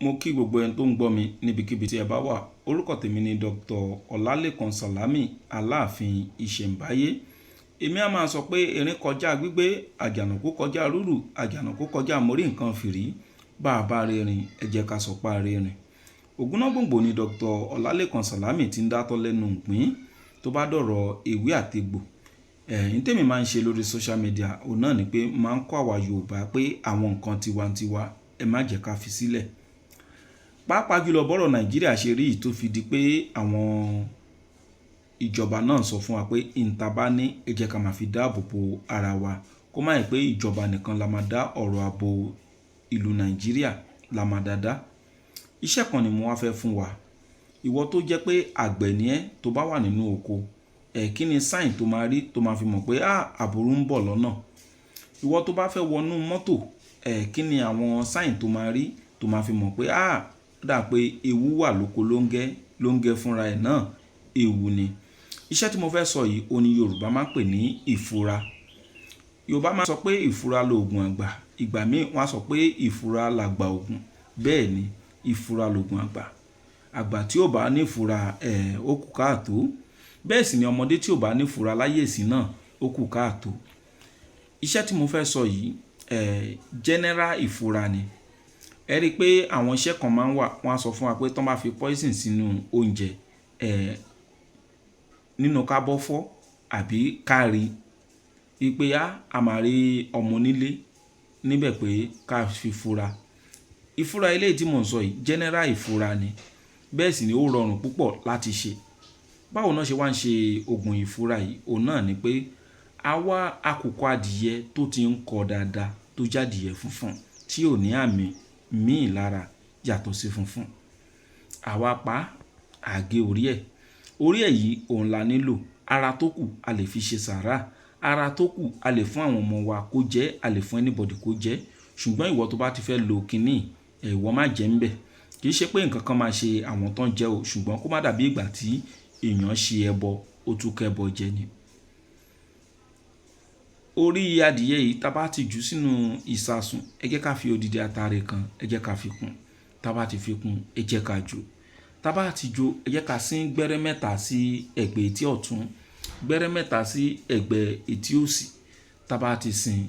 Mo kí gbogbo ẹni tó ń gbọ́ mi níbikíbi tí ẹ bá wà. Orúkọ tèmi ni Dr. Ọlálékan Sàlámì, Aláàfin Ìṣẹ̀mbáyé. Èmi a máa sọ pé erin kọjá gbígbé, àjànàkú kọjá rúrù, àjànàkú kọjá mórí nǹkan fìrí. Bá a bá rerin, ẹ jẹ́ ká sọ pé a rerin. Ògúnnágbòǹgbò ni Dr. Ọlálékan Sàlámì tí ń dátọ́ lẹ́nu ìgbín tó bá dọ̀rọ̀ ewé àtegbò. Ẹ̀yin tèmi máa ń ṣe lórí social media, òun náà ni pé máa ń kọ́ àwa Yorùbá pé àwọn nǹkan tiwantiwa, ẹ má jẹ́ ká fi sílẹ̀. Pàápàá jùlọ bọ́rọ̀ Nàìjíríà ṣe rí tó fi di pé àwọn ìjọba náà sọ fún wa pé ìta bá ní ẹ jẹ́ ká máa fi dáàbò bo ara wa. Kó má jẹ́ pé ìjọba nìkan la máa dá ọ̀rọ̀ ààbò ìlú Nàìjíríà la máa dá dá. Iṣẹ́ kan ni mo wá fẹ́ fún wa. Ìwọ tó jẹ́ pé àgbẹ̀ ni ẹ́ tó bá wà nínú oko, ẹ̀ kí ni sign tó máa rí tó máa fi mọ̀ pé àbúrú ń bọ̀ lọ́nà. Ìwọ tó bá fẹ́ wọnú mọ́tò, ẹ̀ kí ni àwọn sign tó máa rí tó máa fi mọ̀ pé ó dà pé ewu wà lóko lóńgẹ́, lóńgẹ́ fúnra ẹ̀ náà, ewu ni. Iṣẹ́ tí mo fẹ́ sọ yìí, òun ni Yorùbá máa ń pè ní ìfura. Yorùbá máa ń sọ pé ìfura lòògùn àgbà. Ìgbà míì wọ́n á sọ pé ìfura làgbà ògùn. Bẹ́ẹ̀ ni, ìfura lòògùn àgbà. Àgbà tí ò bá ní ìfura, ẹ̀ ó kù káàtó. Bẹ́ẹ̀ sì ni ọmọdé tí ò bá ní ìfura láyé ìsín náà, ó kù káàtó. Iṣẹ́ tí mo fẹ́ sọ yìí, general ìfura ni. Ẹ rí i pé àwọn iṣẹ́ kan máa ń wà, wọ́n á sọ fún wa pé tí wọ́n bá fi poison sínú oúnjẹ, nínú ká bọ́ fọ́ àbí ká rí wípé a máa rí ọmọ onílé níbẹ̀ pé ká fi fura. Ìfura eléyìí tí mò ń sọ yìí, general ìfura ni. Bẹ́ẹ̀ sì ni ó rọrùn púpọ̀ láti ṣe. Báwo náà ṣe wá ń ṣe òògùn ìfura yìí? Òun náà ni pé a wá àkùkọ adìẹ tó ti ń kọ dáadáa, tó jẹ́ adìẹ funfun tí ò ní àmì míì lára yàtọ̀ sí funfun. Àwa pa, a gé orí ẹ̀. Orí ẹ̀ yìí òun la nílò. Ara tó kù a lè fi ṣe sàárà. Ara tó kù a lè fún àwọn ọmọ wa kó jẹ́, a lè fún anybody kó jẹ́. Ṣùgbọ́n ìwọ tó bá ti fẹ́ lo kiní, ẹ̀ ìwọ má jẹ ń bẹ̀. Kì í ṣe pé nǹkan kan máa ṣe àwọn tó ń jẹ o, ṣùgbọ́n kó má dàbí ìgbà tí èèyàn ṣe ẹbọ, ó tún kẹ́bọ jẹ ni. Orí adìẹ yìí tí a bá ti jù sínú ìsasùn, ẹ jẹ́ ká fi odidi atare kan, ẹ jẹ́ ká fi kún. Tí a bá ti fi kún, ẹ jẹ́ ká jó. Tí a bá ti jó, ẹ jẹ́ ká sín gbẹ́rẹ́ mẹ́ta sí ẹ̀gbẹ́ etí ọ̀tún, gbẹ́rẹ́ mẹ́ta sí ẹ̀gbẹ́ etí òsì. Tí a bá ti sin,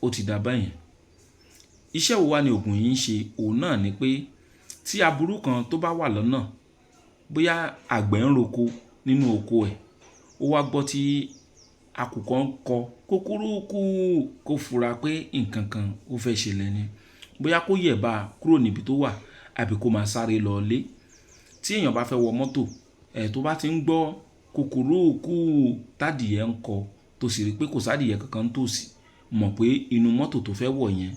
ó ti dà báyẹn. Iṣẹ́ wo wá ni òògùn yìí ń ṣe? Òun náà ni pé tí aburú kan tó bá wà lọ́nà, bóyá àgbẹ̀ ń roko nínú oko ẹ̀, ó wá gbọ́ tí àkùkọ ń kọ kúkúrúkù, kó fura pé nǹkan kan ó fẹ́ ṣẹlẹ̀ ni. Bóyá kó yẹ̀ bá kúrò níbi tó wà àbí kó máa sáré lọ ilé. Tí èèyàn bá fẹ́ wọ mọ́tò, ẹ̀ tó bá ti ń gbọ́ kúkúrúkù tádìẹ ń kọ, tó sì rí pé kò sádìẹ kankan tòsí, mọ̀ pé inú mọ́tò tó fẹ́ wọ̀ yẹn,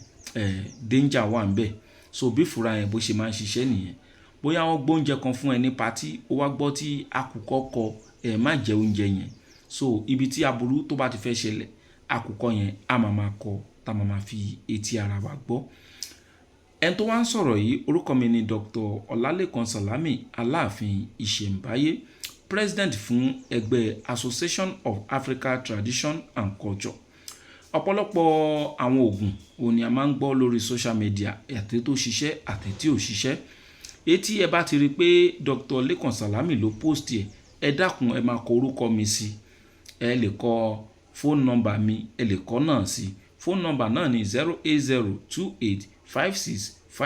danger wà níbẹ̀. So bí ìfura yẹn bó ṣe máa ń ṣiṣẹ́ nìyẹn. Bóyá wọ́n gbé oúnjẹ kan fún ẹ ní party, ó wá gbọ́ tí àkùkọ kọ, ẹ má jẹ oúnjẹ yẹn. So ibi tí aburú tó bá ti fẹ́ ṣẹlẹ̀, àkùkọ yẹn a máa ma kọ, tá a máa ma fi etí ara wa gbọ́. Ẹni tó wá ń sọ̀rọ̀ yìí, orúkọ mi ni Dr. Ọlálékan Sàlámì, Aláàfin Ìṣẹ̀mbáyé, President fún ẹgbẹ́ Association of Africa Tradition and Culture. Ọ̀pọ̀lọpọ̀ àwọn òògùn òun ni a máa ń gbọ́ lórí social media, àti tó ṣiṣẹ́ àti tí ò ṣiṣẹ́. Etí ẹ bá ti rí pé Dr. Lékan Sàlámì ló post ẹ̀, ẹ dákun ẹ máa kọ orúkọ mi sí. Ẹ lè kọ phone number mi, ẹ lè kọ náà sí. Phone number náà ni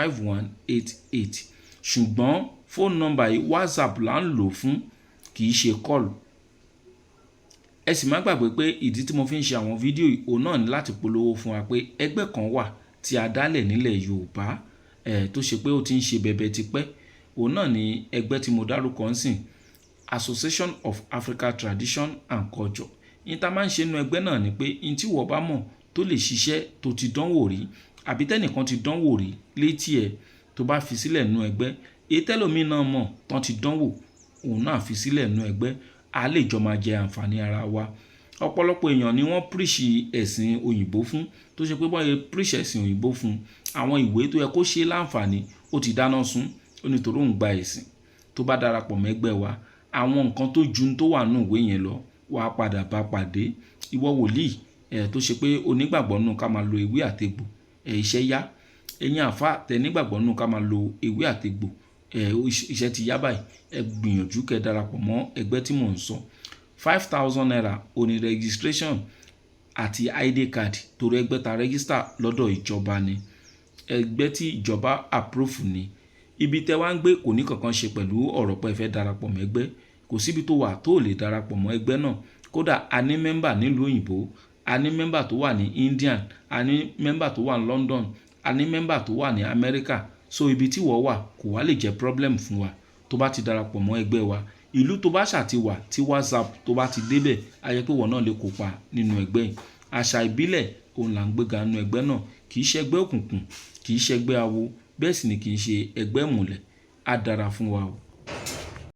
08028565188. Ṣùgbọ́n phone number yìí WhatsApp là ń lò fún, kì í ṣe call. Ẹ sì má gbàgbé pé ìdí tí mo fi ń ṣe àwọn fídíò yìí, òun náà ni láti polówó fún wa pé ẹgbẹ́ kan wà tí a dálẹ̀ nílẹ̀ Yorùbá, tó ṣe pé ó ti ń ṣe bẹbẹ tipẹ́. Òun náà ni ẹgbẹ́ tí mo dárúkọ ń sìn, Association of Africa Tradition and Culture. Ní ta máa ń ṣe nínú ẹgbẹ́ náà ni pé ohun tí ìwọ bá mọ̀ tó lè ṣiṣẹ́ tó ti dánwò rí àbí tẹ́nìkan ti dánwò rí létí ẹ tó bá fi sílẹ̀ nínú ẹgbẹ́, èyí tẹ́lòmí náà mọ̀ tán ti dánwò, òun náà fi sílẹ̀ nínú ẹgbẹ́, a lè jọ máa jẹ àǹfààní ara wa. Ọ̀pọ̀lọpọ̀ èèyàn ni wọ́n preach ẹ̀sìn òyìnbó fún, tó ṣe pé bọ́n ṣe preach ẹ̀sìn òyìnbó fún, àwọn ìwé tó yẹ kó ṣe láǹfààní ó ti dáná sun, ó ní torí òun gba ẹ̀sìn. Tó bá darapọ̀ mọ́ ẹgbẹ́ wa, àwọn nǹkan tó ju tó wà nínú ìwé yẹn lọ, wà á padà bá pàdé. Ìwọ wòlíì, tó ṣe pé onígbàgbọ́ nínú ká máa lo ewé àtegbò, iṣẹ́ yá. Ẹ̀yin àfa tẹ nígbàgbọ́ nínú ká máa lo ewé àtegbò, ẹ iṣẹ́ ti yá báyìí. Ẹ gbìyànjú kẹ́ darapọ̀ mọ́ ẹgbẹ́ tí mò ń sọ. ₦5,000 oní registration àti ID card, torí ẹgbẹ́ ta register lọ́dọ̀ ìjọba ni, ẹgbẹ́ tí ìjọba approve ni. Ibi tẹ́ wá ń gbé kò ní kankan ṣe pẹ̀lú ọ̀rọ̀ pé ẹ fẹ́ darapọ̀ mọ́ ẹgbẹ́. Kò síbi tó wà tó lè darapọ̀ mọ́ ẹgbẹ́ náà. Kódà a ní member nílùú òyìnbó, a ní member tó wà ní Indian, a ní member tó wà ní London, a ní member tó wà ní America. So ibi tí wọ́n wà kò wá lè jẹ́ problem fún wa tó bá ti darapọ̀ mọ́ ẹgbẹ́ wa. Ìlú tó bá ṣà ti wà, tí WhatsApp tó bá ti débẹ̀, á yẹ pé wọ́n náà lè kópa nínú ẹgbẹ́ yìí. Àṣà ìbílẹ̀ òun là ń gbéga nínú ẹgbẹ́ náà. Kì í ṣe ẹgbẹ́ òkùnkùn, kì í ṣe ẹgbẹ́ awo, bẹ́ẹ̀ sì ni kì í ṣe ẹgbẹ́ ìmùlẹ̀. Á dára fún wa o.